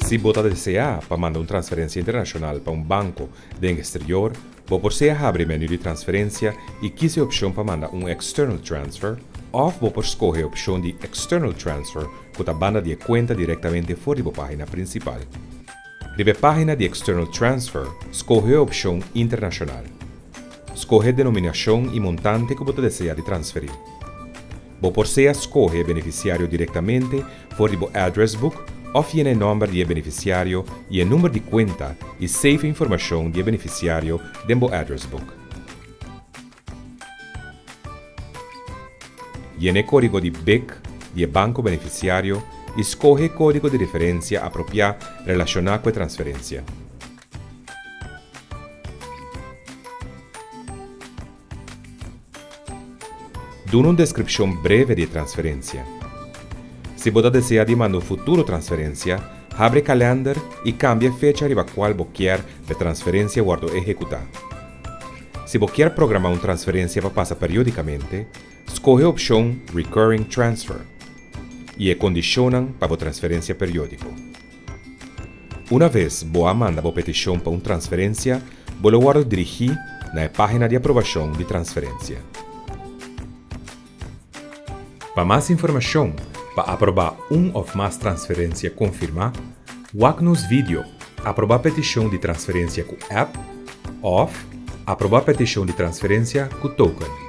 Si bo ta deseá pa manda un transferensia internashonal pa un banko den exterior, bo por sea habri menu di transferensia i kis e opshon pa manda un external transfer, òf bo por skohe e opshon di external transfer ku ta banda di e kuenta direktamente for di bo página prinsipal. Riba e página di external transfer, skohe e opshon internashonal. Skohe denominashon i montante ku bo ta deseá di transferí. Bo por sea skohe e benefisiario direktamente for di bo address book òf yena e nòmber di e benefisiario i e number di kuenta i save e informashon di e benefisiario den bo address book. Yena e kódigo di bic di e banko benefisiario i skohe e kódigo di referensia apropiá relashoná ku e transferensia. Duna un deskripshon breve di e transferensia. Si bo ta desea di manda un futuro transferensia, habri e kalènder i kambia e fecha riba kual bo kier pa e transferensia wòrdu ehekutá. Si bo kier programá un transferensia pa pasa periódikamente, skohe e opshon Recurring Transfer i e kondishonnan pa bo transferensia periódiko. Una ves bo a manda bo petishon pa un transferensia, bo lo wòrdu dirigí na e página di aprobashon di transferensia. Pa mas informashon pa aprobá un òf mas transferensia konfirmá, wak nos video Aprobá petishon di transferensia ku app òf Aprobá petishon di transferensia ku token.